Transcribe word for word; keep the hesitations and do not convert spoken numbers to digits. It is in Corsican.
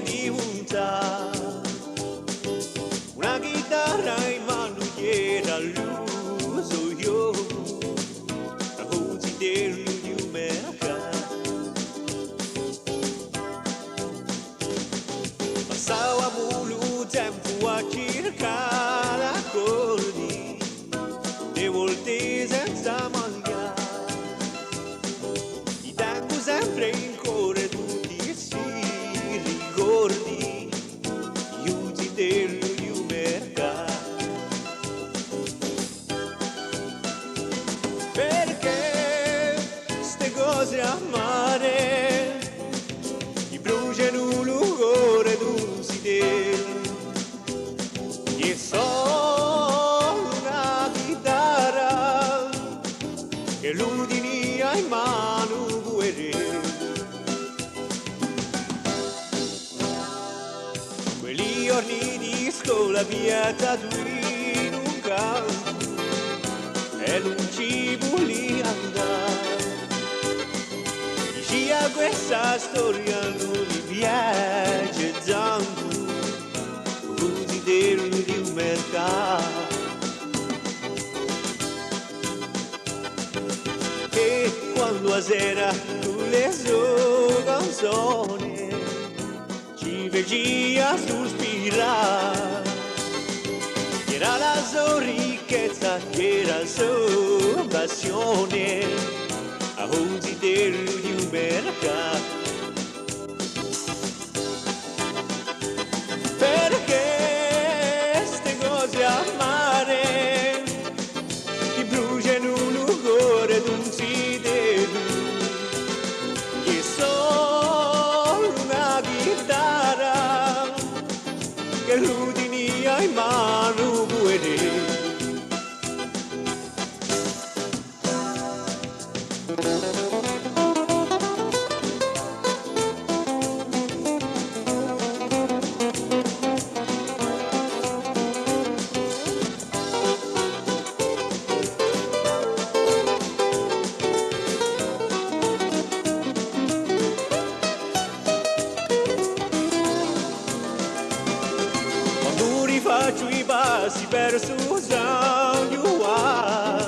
Di vuntà, una ghitarra in manu chì era lu so ghjocu, a cunzitellu di u mercatu. Passavamu lu tempu à circà l'accordi, e volte senza manghjà. Li tengu sempre in core tutti sti ricordi, u zitellu di u mercatu. Perchè ste cose amare ti brusgianu lu core d'un zitellu. Chì sò una ghitarra ch'ellu tinia in manu puru. Quelli ghjorni di scola piazzatu in un cantu è ùn ci vulia andà. Dicia: questa storia ùn mi piace tantu, u zitellu di u mercatu. È quandu a sera cù le so canzone ci facia suspirà, era la so ricchezza, era la so passione, u zitellu di u mercatu. Perchè ste cose amare ti brusgianu lu core d'un zitellu. Chì sò una ghitarra ch'ellu tinia in manu puru. Quandu rifacciu i passi versu San Ghjuvanni,